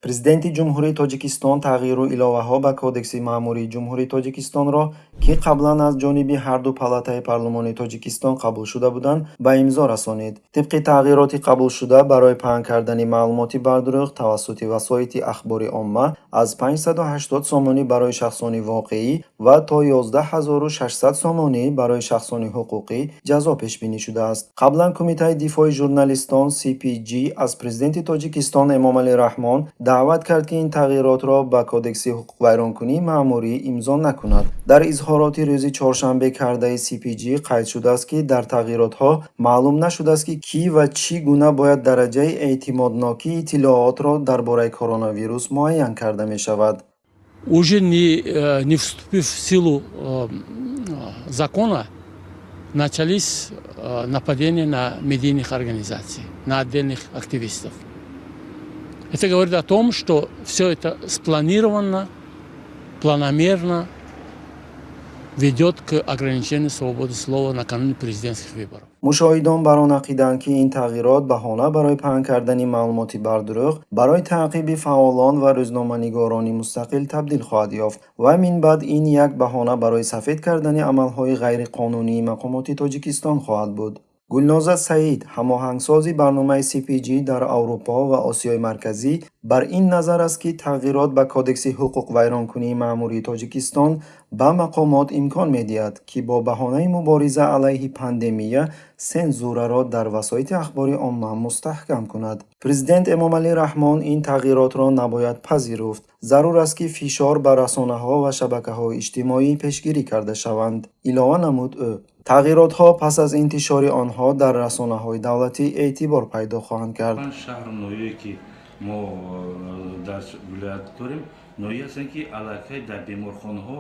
Президенти Ҷумҳурии Тоҷикистон тағйиру иловаҳо ба Кодекси маъмурии Ҷумҳурии Тоҷикистонро, ки қаблан аз ҷониби ҳарду палатаи парлумони Тоҷикистон қабул шуда буданд, ба имзо расонид. Тибқи тағйироти қабулшуда, барои паҳн кардани маълумоти бардурӯғ тавассути васоити ахбори омма аз 580 сомонӣ барои шахсони воқеӣ ва то 11 600 сомонӣ барои шахсони ҳуқуқӣ ҷазо пешбинӣ шудааст. Қаблан Кумитаи дифои журналистон CPJ аз Президенти Тоҷикистон Эмомалӣ Раҳмон даъват кард, ки ин тағйиротро ба Кодекси ҳуқуқвайронкунии маъмурӣ имзо накунад. Дар изҳороти рӯзи чоршанбе кардаи CPJ қайд шудааст, ки дар тағйиротҳо маълум нашудааст, ки кӣ ва чӣ гуна бояд дараҷаи эътимоднокии иттилоотро дар бораи коронавирус муайян карда мешавад. Уже не вступив в силу закона, начались нападения на медийных организаций, на отдельных активистов. Это говорит о том, что все это спланировано, планомерно ведет к ограничению свободы слова накануне президентских выборов. Мушоҳидон бар он ақидаанд, ки ин тағйирот баҳона барои паҳн кардани маълумоти бардурӯғ барои таъқиби фаъолон ва рӯзноманигорони мустақил табдил хоҳад ёфт ва минбаъд ин як баҳона барои сафед кардани амалҳои ғайриқонунии мақомоти Тоҷикистон хоҳад буд. Гулноза Саид, ҳамоҳангсози барномаи CPJ дар Аврупо ва Осиёи Марказӣ, бар ин назар аст, ки тағйирот ба Кодекси ҳуқуқвайронкунии маъмурии Тоҷикистон ба мақомот имкон медиҳад, ки бо баҳонаи мубориза алайҳи пандемия сензураро дар васоити ахбори омма мустаҳкам кунад. Президент Эмомалӣ Раҳмон ин тағйиротро набояд пазируфт. Зарур аст, ки фишор ба расонаҳо ва шабакаҳои иҷтимоӣ пешгирӣ карда шаванд, илова намуд ӯ. Тағйиротҳо пас аз интишори онҳо дар расонаҳои давлатӣ эътибор пайдо хоҳанд кард. Панҷ шаҳру ноҳияе, ки мо дар вилоят дорем, ноҳия ҳастанд, ки аллакай дар беморхонаҳо.